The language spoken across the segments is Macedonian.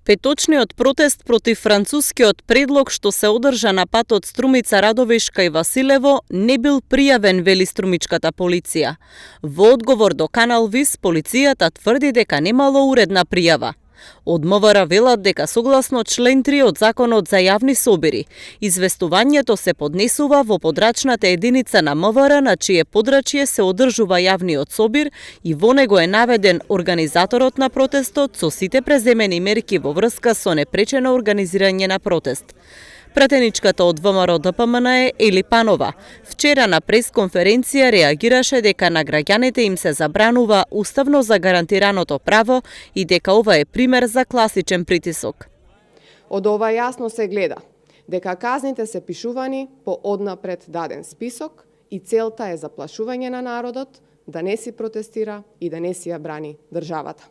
Петочниот протест против францускиот предлог што се одржа на патот Струмица Радовишка и Василево не бил пријавен, вели струмичката полиција. Во одговор до Канал Вис, полицијата тврди дека немало уредна пријава. Од МВР велат дека согласно член 3 од Законот за јавни собири, известувањето се поднесува во подрачната единица на МВР на чие подрачје се одржува јавниот собир и во него е наведен организаторот на протестот со сите преземени мерки во врска со непречено организирање на протест. Пратеничката од ВМРО ДПМН Ели Панова вчера на пресконференција реагираше дека на граѓаните им се забранува уставно загарантираното право и дека ова е пример за класичен притисок. Од ова јасно се гледа дека казните се пишувани по однапред даден список и целта е заплашување на народот да не си протестира и да не си ја брани државата.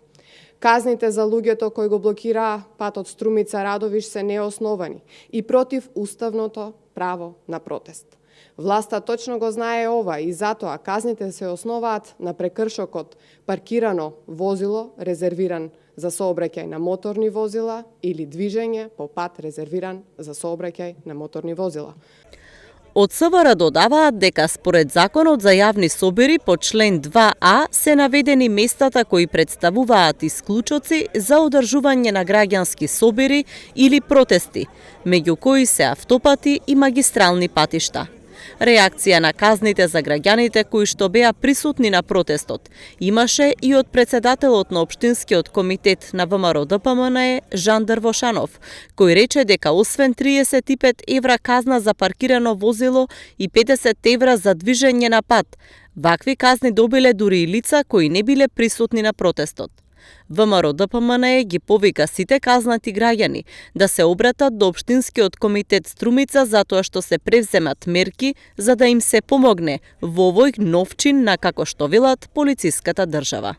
Казните за луѓето кои го блокираа патот Струмица Радовиш се неосновани и против уставното право на протест. Власта точно го знае ова и затоа казните се основаат на прекршокот паркирано возило резервиран за сообраќај на моторни возила или движење по пат резервиран за сообраќај на моторни возила. Од СВР додаваат дека според Законот за јавни собири по член 2а се наведени местата кои представуваат исклучоци за одржување на граѓански собири или протести, меѓу кои се автопати и магистрални патишта. Реакција на казните за граѓаните кои што беа присутни на протестот имаше и од председателот на Општинскиот комитет на ВМРО ДПМН Жан Дрвошанов, кој рече дека освен 35 евра казна за паркирано возило и 50 евра за движење на пат, вакви казни добиле дури и лица кои не биле присутни на протестот. ВМРО ДПМН ги повика сите казнати граѓани да се обратат до Општинскиот комитет Струмица затоа што се превземат мерки за да им се помогне во овој нов чин на, како што велат, полициската држава.